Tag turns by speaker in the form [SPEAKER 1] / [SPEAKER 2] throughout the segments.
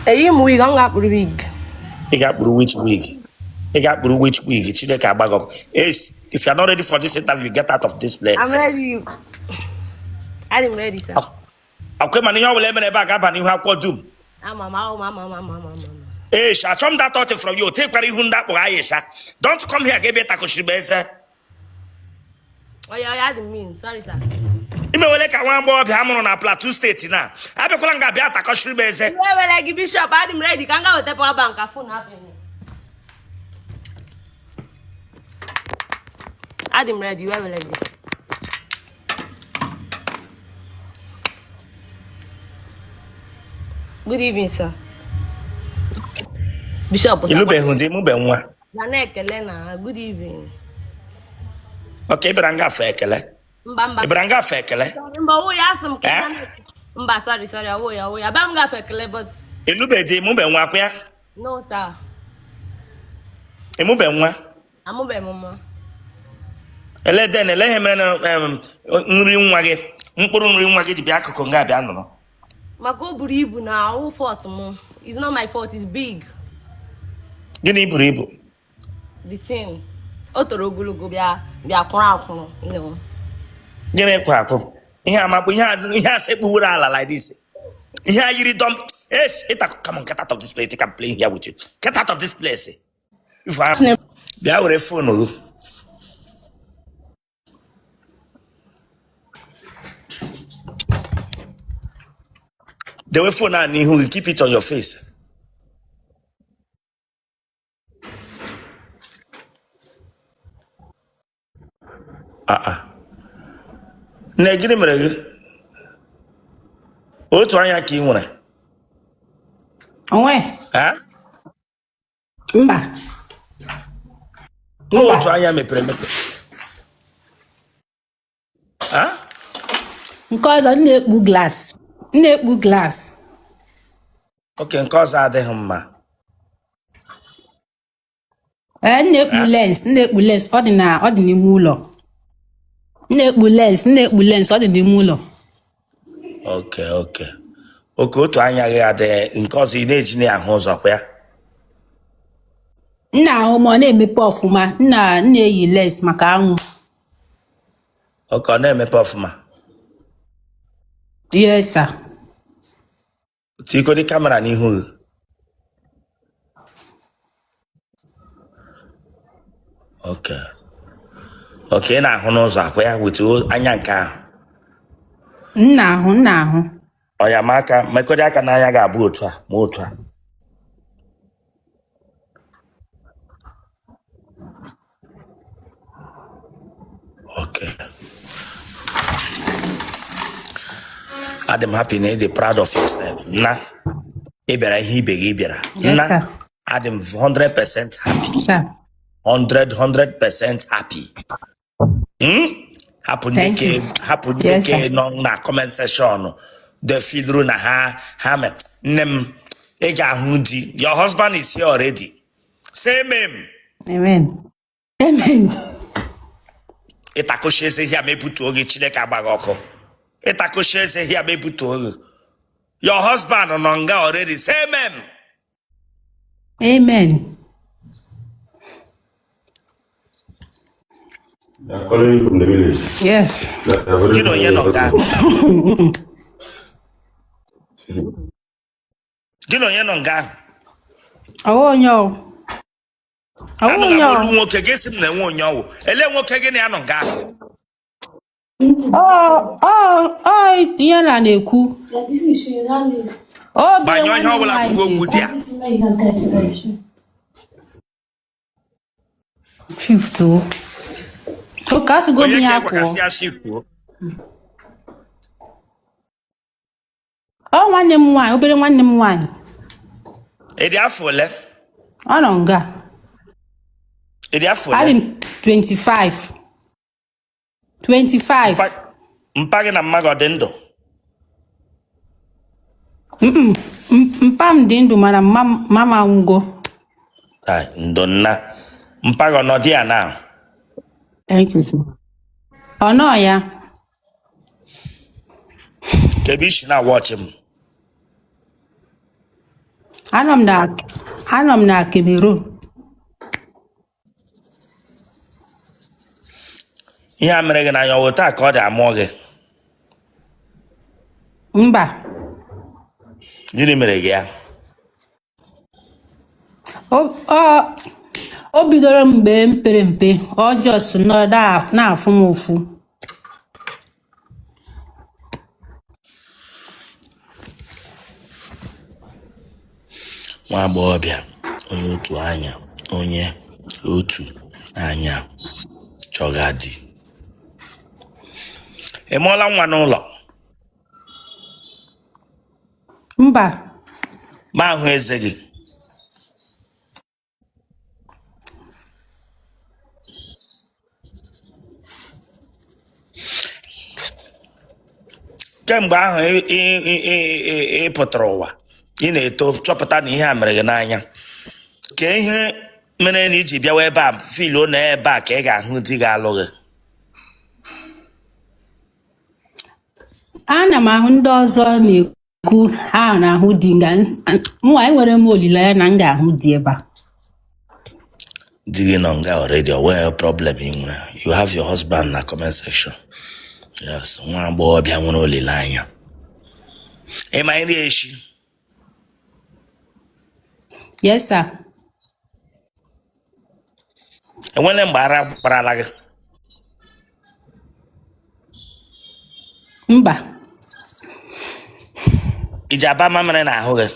[SPEAKER 1] Eyi m wig, m ga-akpụrụ wig.
[SPEAKER 2] Ị ga-akpụrụ which wig? Ị ga-akpụrụ which wig? Chineke agba gị ọkụ. Ace, if you are not ready for this interview, get out of this
[SPEAKER 1] I'm
[SPEAKER 2] place.
[SPEAKER 1] ready. Adị m ready, sir.
[SPEAKER 2] Akwe mana ihe ọ bụla emere ebe a ga-aba n'ihu akwụkwọ dum.
[SPEAKER 1] Ama m ahụ m ama m ama m ama m.
[SPEAKER 2] Ace, achọ m that thought from you. Tekwara ihu ndị akpụghị Aisha. Don't come here ka ebe ịtakọchiri m eze.
[SPEAKER 1] Oya oya adị m mean. Sorry, sir.
[SPEAKER 2] Imewele ka nwa agbọghọbịa a mụrụ na Plateau steeti na abịakwala nga bịa takọchiri m eze.
[SPEAKER 1] Iwe were gị Bishop, adị m ready ka m gaa weta power bank ka phone hapụ enye. Adị m ready, iwe were gị. Good evening, sir. Bishop,
[SPEAKER 2] Ịlụbeghị di, mụbe nwa.
[SPEAKER 1] na na-ekele na good evening.
[SPEAKER 2] Okay, ị bịara nga afọ ekele.
[SPEAKER 1] Mba mba.
[SPEAKER 2] Ị bịara nga afọ ekele.
[SPEAKER 1] Mba ọwụ ya asị m ka
[SPEAKER 2] Eh?
[SPEAKER 1] mba sorry sorry ọwụ ya ọwụ ya ba m gafe ekele but
[SPEAKER 2] Ịlụbeghị di, mụbe nwa kwa ya.
[SPEAKER 1] no sir
[SPEAKER 2] Ịmụbe nwa.
[SPEAKER 1] amụbeghị m nwa.
[SPEAKER 2] Ele den ele ihe mere na nri nwa gị mkpụrụ nri nwa gị ji bịa akụkụ nga bịa nọrọ.
[SPEAKER 1] Maka o buru ibu na ọwụ fault m. It's not my fault, it's big.
[SPEAKER 2] Gịnị buru ibu?
[SPEAKER 1] The thing. O toro ogologo bịa bịa kwụrụ akwụrụ, you know.
[SPEAKER 2] Gịnị kwa akwụ? Ihe amakpụ ihe ihe a sekpuwere ala like this. Ihe a yiri dọm. Yes, ịta come on, get out of this place. I can play here with you. Get out of this place. If I bịa were phone gị. Dewe phone a n'ihu gị, keep it on your face. Ah ah. Nne gịnị mere gị? Otu anya ka ị nwere.
[SPEAKER 3] Onwe?
[SPEAKER 2] Ha?
[SPEAKER 3] Mba.
[SPEAKER 2] Mba. Otu anya mepere emepe. Ha?
[SPEAKER 3] Nke ọzọ m na-ekpu glass. M na-ekpu glass.
[SPEAKER 2] Okay, nke ọzọ adịghị mma.
[SPEAKER 3] Ee, m na-ekpu lens, m na-ekpu lens, ọ dị na ọ dị n'ime ụlọ. M na-ekpu lens, m na-ekpu lens, ọ dị n'ime ụlọ.
[SPEAKER 2] Okay, okay. Okay, otu anya gị adịghị nke ọzọ ị na-eji na-ahụ ụzọ kwa ya.
[SPEAKER 3] M na-ahụ ma ọ na-emepe ọfụma, m na m na-eyi lens maka anwụ.
[SPEAKER 2] Okay, ọ na-emepe ọfụma.
[SPEAKER 3] Yes, sir.
[SPEAKER 2] Tikodi kamera n'ihu gị. Okay. Okay, ị na-ahụ n'ụzọ akwa ya with anya nke ahụ.
[SPEAKER 3] M na-ahụ, m na-ahụ.
[SPEAKER 2] Ọ ya ma aka mekọdị aka n'anya ga-abụ otu a ma otu a. Okay. Adị m happy na ị dị proud of yourself. Na ị bịara ihe ibe gị bịara.
[SPEAKER 3] Yes,
[SPEAKER 2] Na
[SPEAKER 3] sir.
[SPEAKER 2] adị m 100% happy.
[SPEAKER 3] Sir.
[SPEAKER 2] 100 100% happy. Hapụ ndị
[SPEAKER 3] Thank
[SPEAKER 2] ke
[SPEAKER 3] you.
[SPEAKER 2] hapụ ndị
[SPEAKER 3] Yes,
[SPEAKER 2] ke
[SPEAKER 3] sir.
[SPEAKER 2] nọ na comment section the feelru na ha ha me nne m ị ga-ahụ di your husband is here already. Say amen.
[SPEAKER 3] Amen. Amen.
[SPEAKER 2] Ịtakụchi eze hia ma ebutuo gị Chineke agbaghị ọkụ. Ịtakụchi eze hia ma ebutuo gị. Your husband nọ nga already. Say amen.
[SPEAKER 3] Amen.
[SPEAKER 4] They are calling you from the village.
[SPEAKER 3] Yes.
[SPEAKER 4] They are very
[SPEAKER 2] Gị na onye nọ nga? Gị na onye nọ nga ahụ?
[SPEAKER 3] Ọwụ onye ọ. Ọwụ
[SPEAKER 2] Anụ
[SPEAKER 3] onye
[SPEAKER 2] ga
[SPEAKER 3] ọ.
[SPEAKER 2] olu nwoke gị sị m na enwe onye ọwụ. Ele nwoke gị na ya nọ nga ahụ?
[SPEAKER 3] Ọ ọ ọ ihe na na-ekwu. Obi
[SPEAKER 2] Gbanyụọ ihe
[SPEAKER 3] nwanne m
[SPEAKER 2] ọbụla
[SPEAKER 3] nwaanyị
[SPEAKER 2] kwugo okwu dị ya.
[SPEAKER 3] na-ekwu. Shift o. Oke asịgo m
[SPEAKER 2] Onye
[SPEAKER 3] ya
[SPEAKER 2] ka ị
[SPEAKER 3] pụọ.
[SPEAKER 2] gwagasị ya shift o?
[SPEAKER 3] Ọ nwanne m nwaanyị, obere nwanne m nwaanyị.
[SPEAKER 2] Ị dị afọ ole?
[SPEAKER 3] Ọ nọ nga.
[SPEAKER 2] Ị dị afọ
[SPEAKER 3] Adị
[SPEAKER 2] ole?
[SPEAKER 3] m 25. 25.
[SPEAKER 2] Mpa gị na mma gị ọ dị ndụ?
[SPEAKER 3] Mpa m dị ndụ mana mma m anwụgo.
[SPEAKER 2] Ai, ndo nna. Mpa gị ọ nọ di ya na?
[SPEAKER 3] Thank you, sir. Ọ nọ ya.
[SPEAKER 2] Ka ebe i si na-awọchị m.
[SPEAKER 3] Anọ m na anọ m na Cameroon.
[SPEAKER 2] Ihe a mere gị n'anya, ọ wụ taa ka ọ dị amụọ gị?
[SPEAKER 3] Mba.
[SPEAKER 2] Gịnị mere gị ya?
[SPEAKER 3] O ọ- o bidoro mgbe m pere mpe, ọ just nọ na-afụ m ụfụ.
[SPEAKER 2] Nwa agbọghọbịa onye otu anya, onye otu anya chọga di. Ị mụọla nwa n'ụlọ?
[SPEAKER 3] Mba.
[SPEAKER 2] Ma ahụ eze gị. Kemgbe ahụ ị pụtara ụwa, ị na-eto, chọpụta na ihe a mere gị n'anya, ka ihe mere na iji bịawa ebe a feel na ebe a ka ị ga-ahụ di ga-alụ gị?
[SPEAKER 3] Ana m ahụ ndị ọzọ na-ekwu ha na-ahụ di nga mụnwa enwere m olileanya na m ga-ahụ di ebe a.
[SPEAKER 2] Di gị nọ nga already, o nweghị problem ị nwere. You have your husband na comment section. Yes, nwa agbọghọbịa nwere olileanya. Ị ma nri eshi?
[SPEAKER 3] Yes, sir.
[SPEAKER 2] Enwere mgbe ara gbarala gị?
[SPEAKER 3] Mba.
[SPEAKER 2] I ji aba mamịrị n'ahụ gị?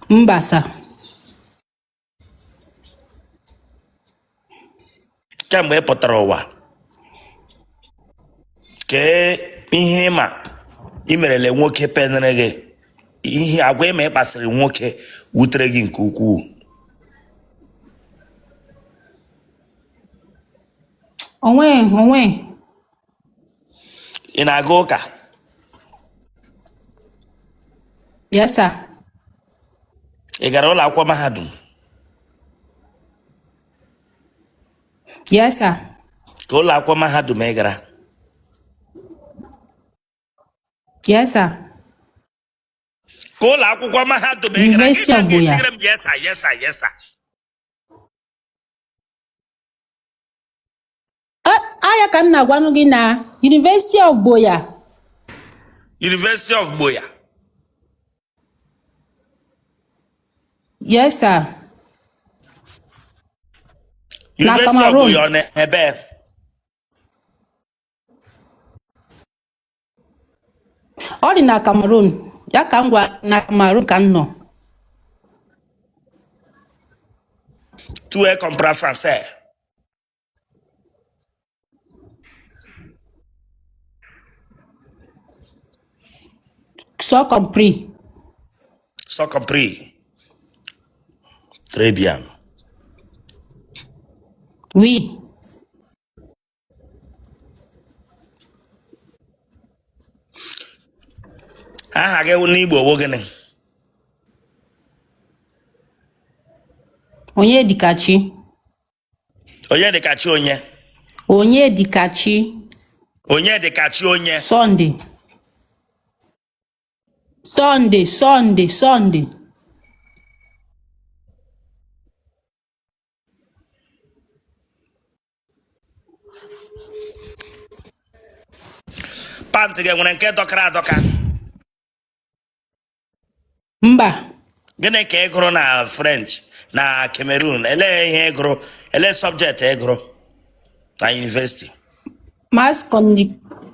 [SPEAKER 3] Mba, sir.
[SPEAKER 2] Kemgbe ị pụtara ụwa, kee ihe ị ma ị merele nwoke penere gị, ihe agwa ị ma ị kpasịrị nwoke wutere gị nke ukwuu?
[SPEAKER 3] Onwe onwe.
[SPEAKER 2] Ị na-aga ụka?
[SPEAKER 3] Yes, sir.
[SPEAKER 2] Ị gara ụlọ akwụkwọ mahadum?
[SPEAKER 3] Yes, sir.
[SPEAKER 2] Ka ụlọ akwụkwọ mahadum ị gara?
[SPEAKER 3] Yes, sir.
[SPEAKER 2] Ka ụlọ akwụkwọ mahadum ị gara?
[SPEAKER 3] University of Buea.
[SPEAKER 2] Etigere m yes sir, yes sir, yes sir.
[SPEAKER 3] Aya ka m na-agwanụ gị na University of Buea.
[SPEAKER 2] University of Buea.
[SPEAKER 3] Yes, sir. Na
[SPEAKER 2] University of
[SPEAKER 3] Cameroon.
[SPEAKER 2] Buea ọ na ebe?
[SPEAKER 3] Ọ dị na Cameroon. Ya ka m gwa na Cameroon ka m nọ.
[SPEAKER 2] Tu es comprends français?
[SPEAKER 3] So compris.
[SPEAKER 2] So compris. Très bien.
[SPEAKER 3] Oui.
[SPEAKER 2] Aha gị n'Igbo wụ gịnị?
[SPEAKER 3] Onyedikachi.
[SPEAKER 2] Onyedikachi onye?
[SPEAKER 3] Onyedikachi.
[SPEAKER 2] Onyedikachi onye?
[SPEAKER 3] Sunday. Sunday, Sunday, Sunday.
[SPEAKER 2] Pant gị nwere nke dọkara adọka?
[SPEAKER 3] Mba.
[SPEAKER 2] Gịnị ka ị gụrụ na French na Cameroon? Elee ihe ị gụrụ? Elee subject ị gụrụ na university?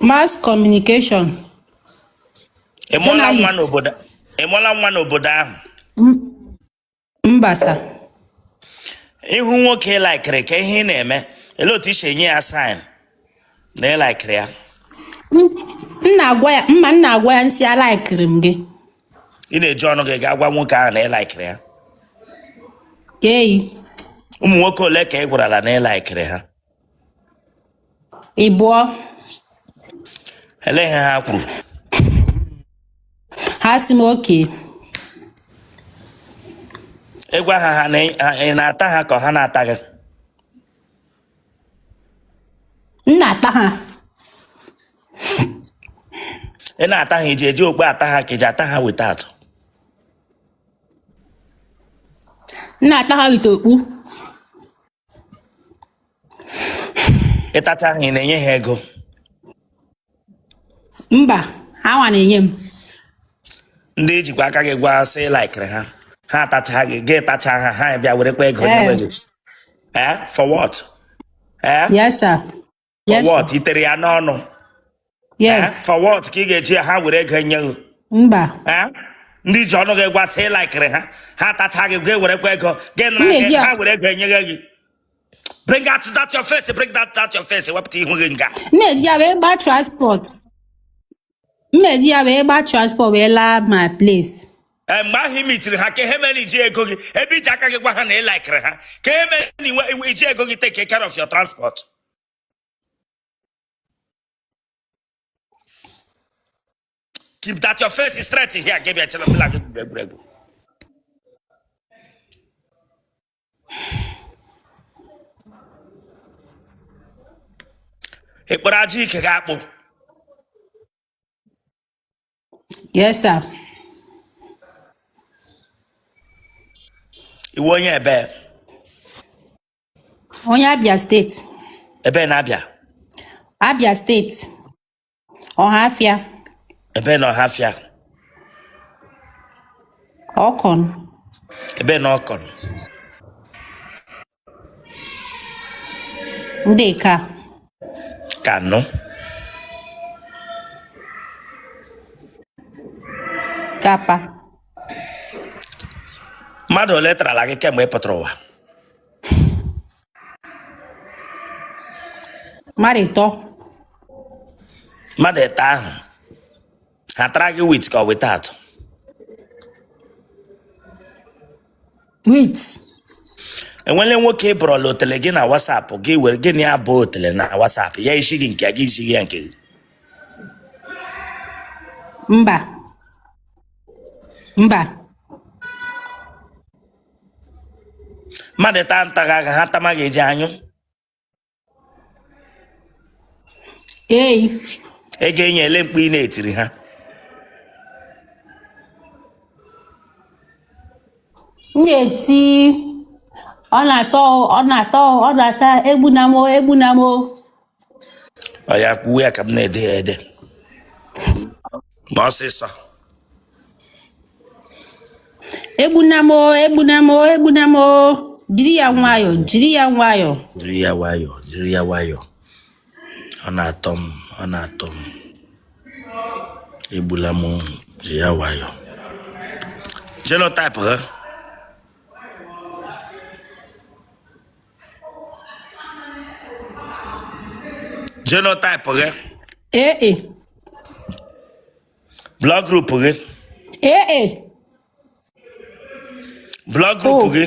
[SPEAKER 3] Mass communication.
[SPEAKER 2] Ị mụọla nwa
[SPEAKER 3] Journalist.
[SPEAKER 2] n'obodo? Ị mụọla nwa n'obodo ahụ?
[SPEAKER 3] Mba, sir.
[SPEAKER 2] Ị hụ nwoke ị laikiri, ka ihe ị na-eme, elee otu i si enye ya sign na ị laikiri ya?
[SPEAKER 3] M na-agwa ya mma, m na-agwa ya m sị alaikiri m gị.
[SPEAKER 2] Ị na-eji ọnụ gị gaa gwa nwoke ahụ na ị laikiri ya?
[SPEAKER 3] Eyi.
[SPEAKER 2] Ụmụ nwoke ole ka ị gwarala na ị laikiri ha?
[SPEAKER 3] Ịbụọ.
[SPEAKER 2] Elee ihe ha kwuru?
[SPEAKER 3] Ha sị m okay.
[SPEAKER 2] Ị gwa ha, ha ị na-ata ha ka ha na-ata gị?
[SPEAKER 3] M na-ata ha.
[SPEAKER 2] Ị na-ata ha, iji eji okpu ata ha ka iji ata ha without?
[SPEAKER 3] M na-ata ha with okpu.
[SPEAKER 2] Ị tacha ha, ị na-enye ha ego?
[SPEAKER 3] Mba, ha nwa na-enye m.
[SPEAKER 2] Ndị i jikwa aka gị gwa sị ị laikiri ha, ha atacha gị, gị tacha ha, ha bịa werekwa ego nyewe gị. Eh? For what? Eh?
[SPEAKER 3] Yes, sir.
[SPEAKER 2] For
[SPEAKER 3] Yes, sir.
[SPEAKER 2] what? I tere ya n'ọnụ? Eh?
[SPEAKER 3] Yes.
[SPEAKER 2] For what ka ị ga-eji ha were ego nye gị?
[SPEAKER 3] Mba.
[SPEAKER 2] Eh? Ndị ji ọnụ gị gwa sị ị laikiri ha, ha tacha gị, gị werekwa ego gị nara
[SPEAKER 3] M na-eji
[SPEAKER 2] gị,
[SPEAKER 3] ya.
[SPEAKER 2] ha were ego enye gị. Bring out that your face, bring that your face, wepụta ihu gị nga.
[SPEAKER 3] M na-eji ya wee gbaa transport. M na-eji ya wee gbaa transport wee laa my place.
[SPEAKER 2] Ee, mgbe ahụ ị mitiri ha, ka ihe mere i ji ego gị ebe i ji aka gị gwa ha na ị laikiri ha, ka ihe mere na i ji ego gị take care of your transport? Keep that your face straight here, gị bịa chere m gị egwuregwu. Ị kpụrụ ajị ike gị akpụ?
[SPEAKER 3] Yes, sir.
[SPEAKER 2] Ị wụ onye ebe?
[SPEAKER 3] Onye Abia steeti.
[SPEAKER 2] Ebe na Abia?
[SPEAKER 3] Abia steeti. Ọhafịa.
[SPEAKER 2] Ebe na Ọhafịa?
[SPEAKER 3] Ọkọn.
[SPEAKER 2] Ebe na Ọkọn?
[SPEAKER 3] Ndeka.
[SPEAKER 2] Kanụ.
[SPEAKER 3] Kapa.
[SPEAKER 2] Mmadụ ole tarala gị kemgbe ị pụtara ụwa?
[SPEAKER 3] Mmadụ ịtọ.
[SPEAKER 2] Mmadụ ịtọ ahụ ha tara gị with ka ọ without?
[SPEAKER 3] With.
[SPEAKER 2] Enwele nwoke ị bụrụla otele gị na WhatsApp, gị were gị na ya bụ otele na WhatsApp, ya isi gị nke gị, isi gị ya nke gị?
[SPEAKER 3] Mba. Mba.
[SPEAKER 2] Mmadụ taa ntaghị aga ha tama gị eji anyụ?
[SPEAKER 3] Ee.
[SPEAKER 2] Ego enye ele mkpu ị na-etiri ha?
[SPEAKER 3] M na-eti ọ na-atọ, ọ na-atọ, ọ na-ata, egbuna m o, egbuna m o.
[SPEAKER 2] Ọ ya kwuwe ya ka m na-ede ya ede ma ọsịsọ.
[SPEAKER 3] Egbuna m o, egbuna m o, egbuna m o. Jiri ya nwayọọ, jiri ya nwayọọ.
[SPEAKER 2] Jiri ya nwayọọ, jiri ya nwayọọ. Ọ na-atọ m, ọ na-atọ m, egbula m, jiri ya nwayọọ. Genotype ha? Genotype gị?
[SPEAKER 3] AA.
[SPEAKER 2] Blood group gị?
[SPEAKER 3] AA.
[SPEAKER 2] Blood group
[SPEAKER 3] O.
[SPEAKER 2] gị?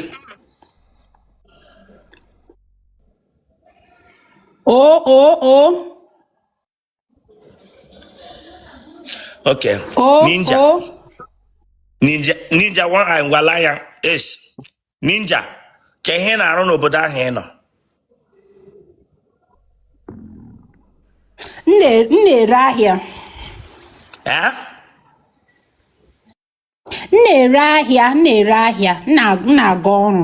[SPEAKER 3] O O O.
[SPEAKER 2] Okay.
[SPEAKER 3] O
[SPEAKER 2] Ninja.
[SPEAKER 3] O.
[SPEAKER 2] Ninja, ninja one eye, ngwala ya es ninja, ka ihe ị na-arụ n'obodo ahụ ị nọ?
[SPEAKER 3] M na-ere ahịa.
[SPEAKER 2] Eh?
[SPEAKER 3] M na-ere ahịa, m na-ere ahịa, m na-aga ọrụ.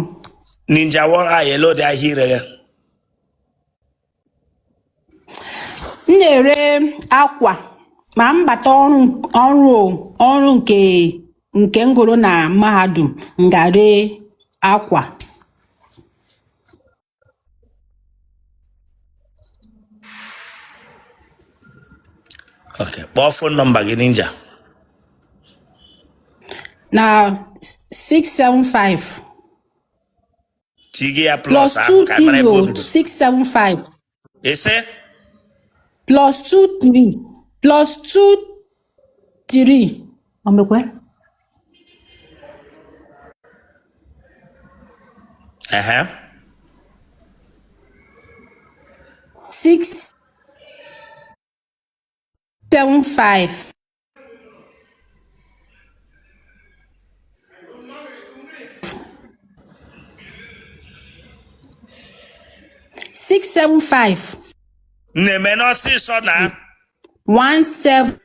[SPEAKER 2] Ninja one eye, ele ụdị ahịa i rere?
[SPEAKER 3] M na-ere akwa ma m bata ọrụ ọrụ ọrụ nke m gụrụ na mahadum, m ga ree akwa.
[SPEAKER 2] Okay, kpọọ phone number gị, ninja.
[SPEAKER 3] Na 675.
[SPEAKER 2] Tige ya plus
[SPEAKER 3] Plus
[SPEAKER 2] ahụ
[SPEAKER 3] 2
[SPEAKER 2] ka anyị mara
[SPEAKER 3] 3
[SPEAKER 2] ebe o
[SPEAKER 3] o
[SPEAKER 2] bido.
[SPEAKER 3] 675.
[SPEAKER 2] Ise?
[SPEAKER 3] Plus 2 3 plus 2 3 omekwe.
[SPEAKER 2] Ehe.
[SPEAKER 3] 6 7 5 6 7 5.
[SPEAKER 2] Na-eme n'ọsịsọ na.
[SPEAKER 3] 1 7.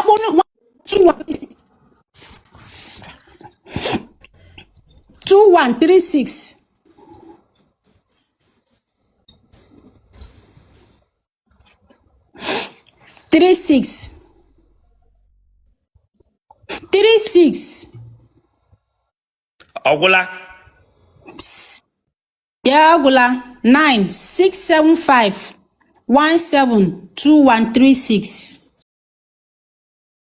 [SPEAKER 3] Na-akpọ 2136. 2136. 36. 36.
[SPEAKER 2] Ọ gwụla?
[SPEAKER 3] Ya agwụla. 9 675 172136.